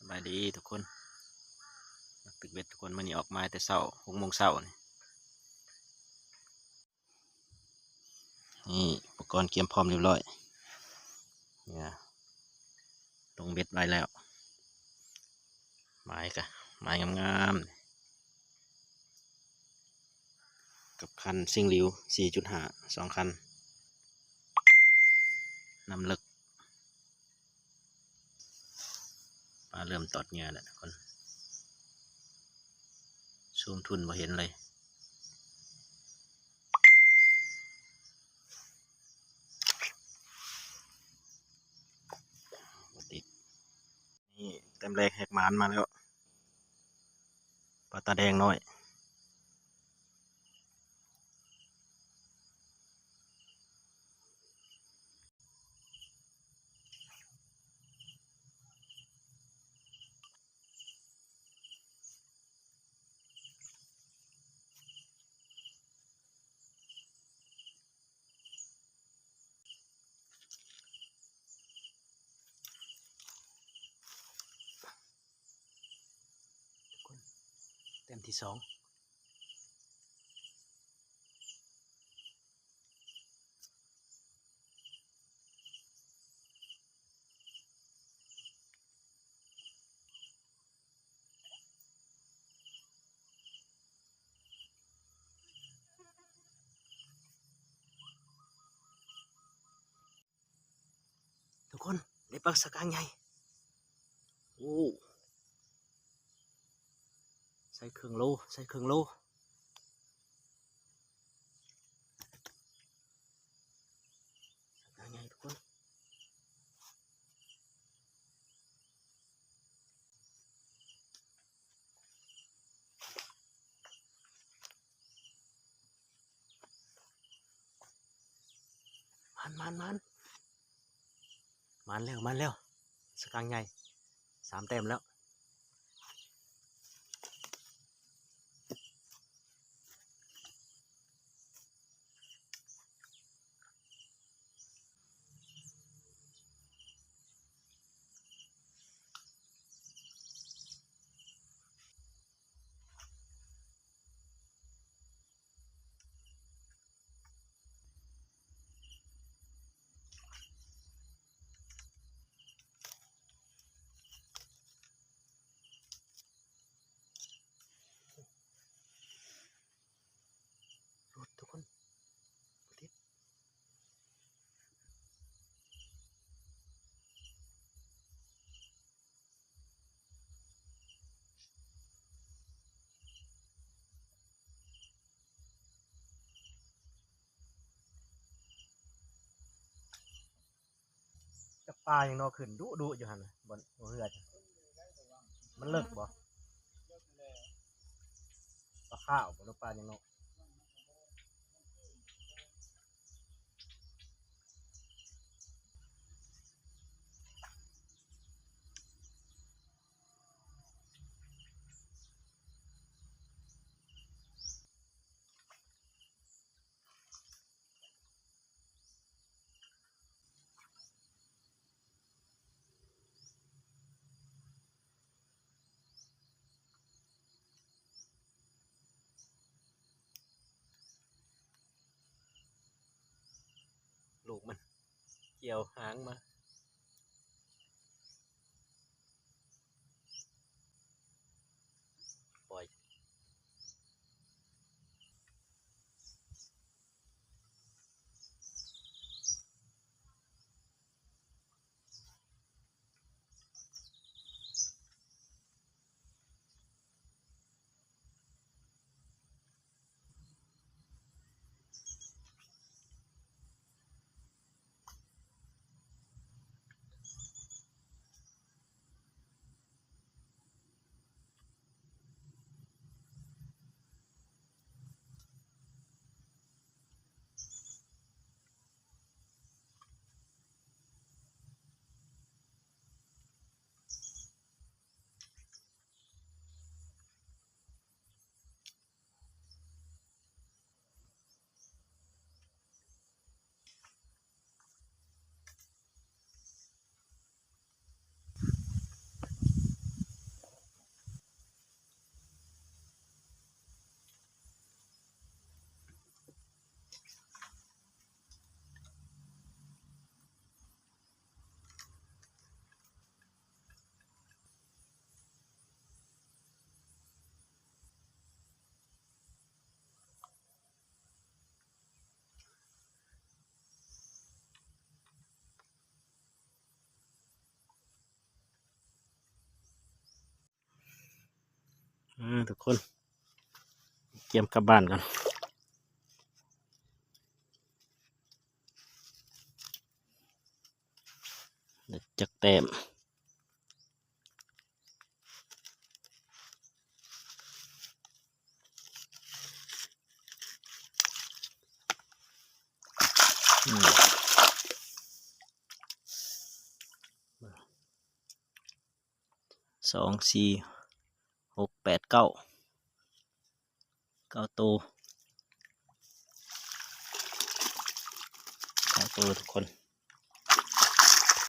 ສະບາຍດີທຸກຄົນ ນັກຕຶກເບັດທຸກຄົນ ມື້ນີ້ອອກມາແຕ່ເຊົ້າ ຫົກໂມງເຊົ້ານີ້. ນີ້ ອຸປະກອນກຽມພ້ອມຮຽບຮ້ອຍ ເຫຍື່ອລົງເບັດໄວ້ແລ້ວ ໝາຍກະ ໝາຍງາມໆ ກັບຄັນຊິງຫຼິວ ສີ່ຈຸດຫ້າ ສອງຄັນ ນ້ຳເລິກ. ປາເລີ່ມຕອດເຫຍື່ອແລ້ວທຸກຄົນ ຊູມທຸ່ນບໍ່ເຫັນເລີຍ ບໍ່ຕິດ. ນີ້ ແຕ້ມແລກແຫກໝານມາແລ້ວ ປາຕາແດງນ້ອຍ. ທຸກຄົນ ແຕ້ມທີສອງ ທຸກຄົນ ໄດ້ປາສະກາງໃຫຍ່ ໂອ້ ໃສ່ເຄິ່ງໂລ ໃສ່ເຄິ່ງໂລ ປາໃຫຍ່ທຸກຄົນ ມານໆໆ ມານແລ້ວ ມານແລ້ວ ສະກາງໃຫຍ່ ສາມແຕ້ມແລ້ວ. ຈັກປາຫຍັງເນາະ ຂຶ້ນດຸໆຢູ່ຫັ້ນນະ ບ່ອນຫົວເຮືອ ມັນເລິກບໍ່? ປາຂາວບໍ່ ຫຼື ປາຫຍັງເນາະ? ລູກມັນກ່ຽວຫາງມາ ປ່ອຍ. ໂ ອ່າ ທຸກຄົນ ກຽມກັບບ້ານກ່ອນ ໄດ້ຈັກແຕ້ມ. ອືມ ສອງ ສີ່ ຫົກ ແປດ ເກົ້າ ເກົ້າໂຕ ເກົ້າໂຕທຸກຄົນ.